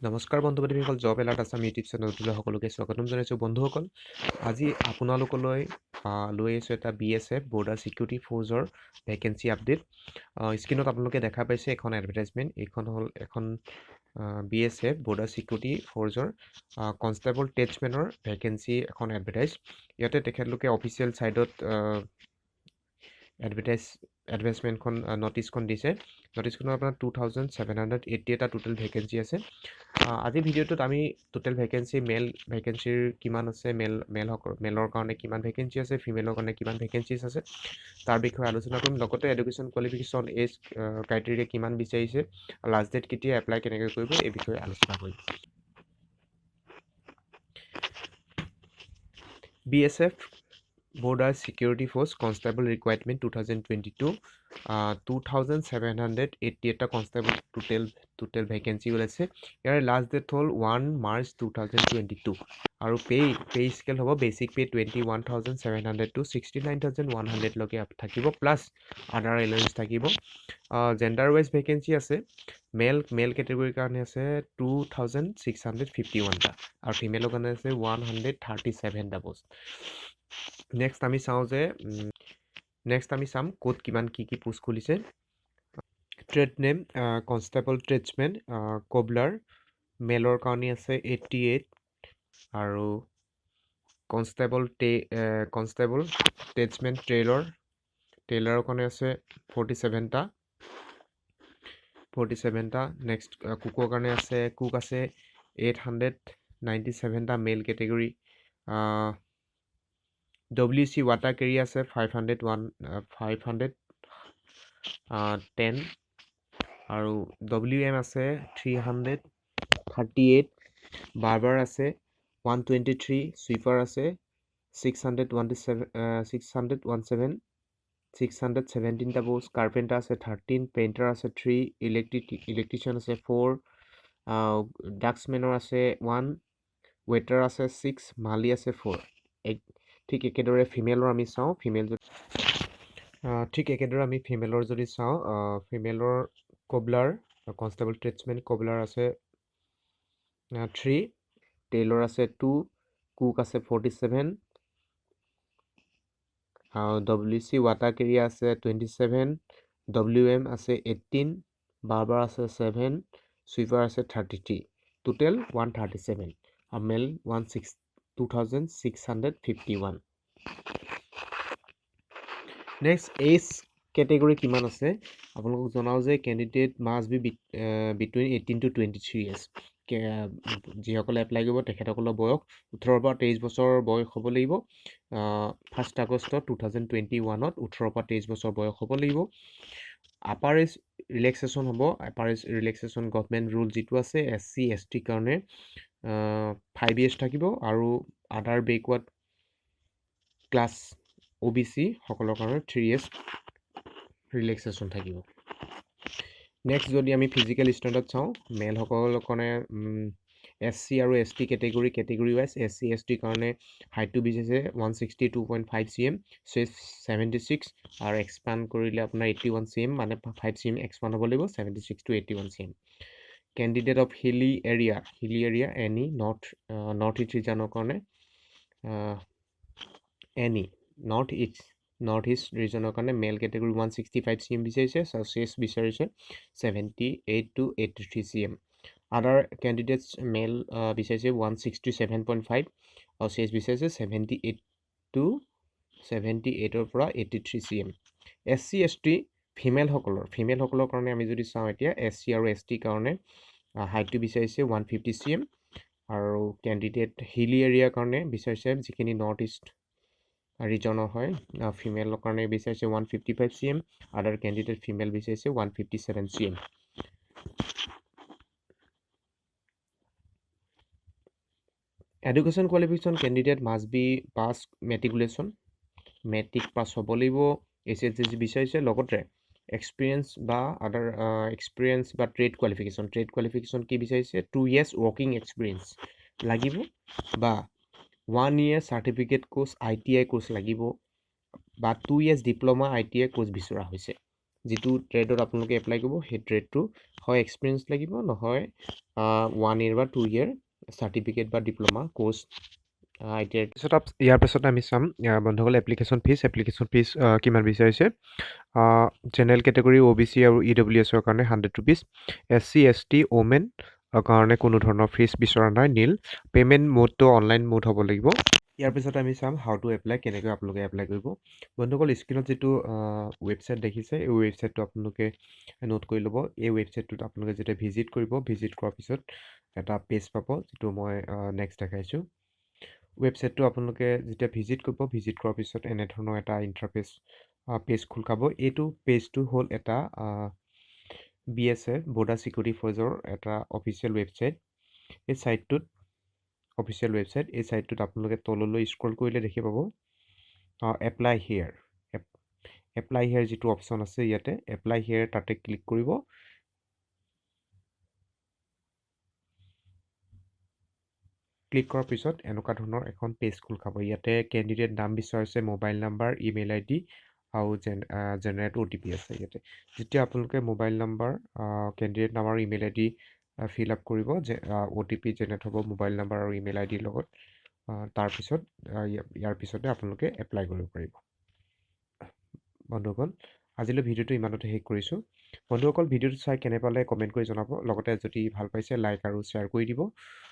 নমস্কাৰ বন্ধু বান্ধৱীসকল, জব এলাৰ্ট আছাম ইউটিউব চেনেলটোলৈ সকলোকে স্বাগতম জনাইছোঁ। বন্ধুসকল, আজি আপোনালোকলৈ লৈ আহিছোঁ এটা বিএছএফ, বৰ্ডাৰ ছিকিউৰিটি ফ'ৰ্চৰ ভেকেঞ্চি আপডেট। স্ক্ৰীণত আপোনালোকে দেখা পাইছে এখন এডভাৰটাইজমেণ্ট। এইখন হ'ল এখন বিএছএফ, বৰ্ডাৰ ছিকিউৰিটি ফ'ৰ্চৰ কনষ্টেবল ট্ৰেডছমেনৰ ভেকেঞ্চি এখন এডভাৰটাইজ। ইয়াতে তেখেতলোকে অফিচিয়েল ছাইটত এডভাৰটাইজমেণ্টখন, নটিচখন দিছে। নটিচখনত আপোনাৰ 2780 এটা টোটেল ভেকেঞ্চি আছে। আজিৰ ভিডিঅ'টোত আমি টোটেল ভেকেঞ্চি, মেল ভেকেঞ্চিৰ কিমান আছে, মেলৰ কাৰণে কিমান ভেকেঞ্চি আছে, ফিমেলৰ কাৰণে কিমান ভেকেঞ্চিজ আছে, তাৰ বিষয়ে আলোচনা কৰিম। লগতে এডুকেশ্যন কোৱালিফিকেশ্যন, এজ ক্ৰাইটেৰিয়া কিমান বিচাৰিছে, লাষ্ট ডেট কেতিয়া, এপ্লাই কেনেকৈ কৰিব, এই বিষয়ে আলোচনা কৰিম। BSF Border Security Force Constable Recruitment 2022, 2780 এটা কনষ্টেবল টোটেল ভেকেঞ্চি ওলাইছে। ইয়াৰ লাষ্ট ডেট হ'ল 1 March 2022 আৰু পে' স্কেল হ'ব basic pay 21,700 to 69,100লৈকে থাকিব, প্লাছ আদাৰ এলাৱেঞ্চ থাকিব। জেণ্ডাৰ ৱাইজ ভেকেঞ্চি আছে, মেল কেটেগৰীৰ কাৰণে আছে 2651টা আৰু ফিমেলৰ কাৰণে আছে 137টা পষ্ট। নেক্সট আমি চাম ক'ত কিমান কি কি পোষ্ট খুলিছে। Trade name constable tradesman cobbler, মেলৰ কাৰণে আছে 88 আৰু কনষ্টেবল ট্ৰেডছমেন টেইলাৰৰ কাৰণে আছে 47টা। নেক্সট কুকৰ কাৰণে আছে, কুক আছে 897টা male category. WC, water carrier আছে 501, 510 আৰু ডব্লিউ এম আছে 338, বাৰ্বাৰ আছে 123, চুইপাৰ আছে 627, 617, 617টা প'ষ্ট, কাৰ্পেণ্টাৰ আছে 13, পেইণ্টাৰ আছে 3, ইলেক্ট্ৰিচিয়ান আছে 4, ড্ৰাফ্টছমেনৰ আছে 1, ৱেটাৰ আছে 6, মালি আছে 4। ঠিক একেদৰে ফিমেলৰ আমি চাওঁ, ফিমেল ঠিক একেদৰে আমি ফিমেলৰ যদি চাওঁ, ফিমেলৰ কবলাৰ, কনষ্টেবল ট্ৰেডছমেন কবলাৰ আছে 3, টেইলৰ আছে 2, কুক আছে 47 আৰু ডব্লিউ চি, ৱাটাৰ কেৰিয়াৰ আছে 27, ডব্লিউ এম আছে 18, বাৰ্বাৰ আছে 7, চুইপাৰ আছে 33, টোটেল 137 আৰু male one six 2651। Next age category কিমান আছে আপোনালোকক জনাওঁ যে candidate must be between 18 to 23 years। যিসকলে এপ্লাই কৰিব, তেখেতসকলৰ বয়স 18ৰ পৰা 23 বছৰ বয়স হ'ব লাগিব। 1 আগষ্ট 2021ত 18ৰ পৰা 23 বছৰ বয়স হ'ব লাগিব। আপাৰ এজ ৰিলেক্সেশ্যন হ'ব, upper age relaxation government rule যিটো আছে, এছ চি, এছ টিৰ কাৰণে 5 ইয়েৰ্ছ থাকিব আৰু আদাৰ বেকৱাৰ্ড ক্লাছ, অ' বি চি সকলৰ কাৰণে 3 ইয়েৰ্ছ ৰিলেক্সেশ্যন থাকিব। নেক্সট যদি আমি ফিজিকেল ষ্টেণ্ডাৰ্ড চাওঁ, মেলসকলৰ কাৰণে এছ চি আৰু ST category wise, SC, S টিৰ কাৰণে হাইটটো বিচাৰিছে 162.5 cm, chest 76 আৰু এক্সপাণ্ড কৰিলে আপোনাৰ 81 চি এম, মানে 5 চি এম এক্সপাণ্ড হ'ব লাগিব, 76 to 81 cm। Candidate of hilly area, any North East ৰিজনৰ কাৰণে, any North East ৰিজনৰ কাৰণে male category 165 cm বিচাৰিছে, চেষ্ট বিচাৰিছে 78 to 83 cm। Other candidates male বিচাৰিছে 167.5 আৰু চেষ্ট বিচাৰিছে 78 টু 78ৰ পৰা 83 cm। SC, ST ফিমেলসকলৰ কাৰণে আমি যদি চাওঁ এতিয়া, এছ চি আৰু এছ টিৰ কাৰণে হাইটটো বিচাৰিছে 150 চি এম আৰু কেণ্ডিডেট হিলি এৰিয়াৰ কাৰণে বিচাৰিছে, যিখিনি নৰ্থ ইষ্ট ৰিজনৰ হয়, ফিমেলৰ কাৰণে বিচাৰিছে 155 cm, other candidate female বিচাৰিছে 157 cm। Education qualification, candidate must be pass matriculation, matric pass হ'ব লাগিব, এইচ এছ এল চি বিচাৰিছে। লগতে এক্সপিৰিয়েঞ্চ বা আদাৰ এক্সপিৰিয়েঞ্চ বা ট্ৰেড কোৱালিফিকেশ্যন কি বিচাৰিছে, 2 ইয়েৰ্ছ ৱৰ্কিং এক্সপিৰিয়েঞ্চ লাগিব বা 1 year certificate course, ITI course লাগিব বা 2 years diploma ITI course বিচৰা হৈছে। যিটো ট্ৰেডত আপোনালোকে এপ্লাই কৰিব সেই ট্ৰেডটো হয় এক্সপিৰিয়েঞ্চ লাগিব, নহয় 1 ইয়েৰ বা 2 ইয়েৰ চাৰ্টিফিকেট বা ডিপ্ল'মা কোৰ্চ ITI। পিছত ইয়াৰ পিছত আমি চাম বন্ধুসকল এপ্লিকেশ্যন ফিজ। এপ্লিকেশ্যন ফিজ কিমান বিচাৰিছে। জেনেৰেল কেটেগৰী, OBC আৰু EWSৰ কাৰণে 100 rupees. SC, ST, women কাৰণে কোনো ধৰণৰ ফিজ বিচৰা নাই, নীল। পে'মেণ্ট মোডটো অনলাইন মোড হ'ব লাগিব। ইয়াৰ পিছত আমি চাম how to apply, কেনেকৈ আপোনালোকে এপ্লাই কৰিব। বন্ধুসকল, স্ক্ৰীণত যিটো ৱেবছাইট দেখিছে, এই ৱেবছাইটটো আপোনালোকে নোট কৰি ল'ব। এই ৱেবছাইটটোত আপোনালোকে যেতিয়া ভিজিট কৰিব, ভিজিট কৰাৰ পিছত এটা পেজ পাব, যিটো মই নেক্সট দেখাইছোঁ। ৱেবছাইটটো আপোনালোকে যেতিয়া ভিজিট কৰিব, ভিজিট কৰাৰ পিছত এনেধৰণৰ এটা ইণ্টাৰফেচ পেজ খোল খাব। এইটো পেজটো হ'ল এটা BSF, border security ফ'ৰ্চৰ এটা অফিচিয়েল ৱেবছাইট। এই ছাইটটোত, অফিচিয়েল ৱেবছাইট, এই ছাইটটোত আপোনালোকে তললৈ স্ক্ৰল কৰিলে দেখি পাব এপ্লাই হেয়াৰ। এপ্লাই হেয়াৰ যিটো অপশ্যন আছে ইয়াতে, এপ্লাই হেয়াৰ তাতে ক্লিক কৰিব। ক্লিক কৰাৰ পিছত এনেকুৱা ধৰণৰ এখন পেজ খোল খাব। ইয়াতে কেণ্ডিডেট নাম বিচাৰিছে, মোবাইল নাম্বাৰ, ইমেইল ID আৰু জেনেৰেট OTP আছে ইয়াতে। যেতিয়া আপোনালোকে মোবাইল নাম্বাৰ, কেণ্ডিডেট নাম আৰু ইমেইল ID fill up কৰিব, যে OTP generate হ'ব মোবাইল নাম্বাৰ আৰু ইমেইল ID-ৰ লগত। তাৰপিছত ইয়াৰ পিছতে আপোনালোকে এপ্লাই কৰিব পাৰিব। বন্ধুসকল, আজিলৈ ভিডিঅ'টো ইমানতে শেষ কৰিছোঁ। বন্ধুসকল, ভিডিঅ'টো চাই কেনে পালে কমেণ্ট কৰি জনাব, লগতে যদি ভাল পাইছে লাইক আৰু শ্বেয়াৰ কৰি দিব।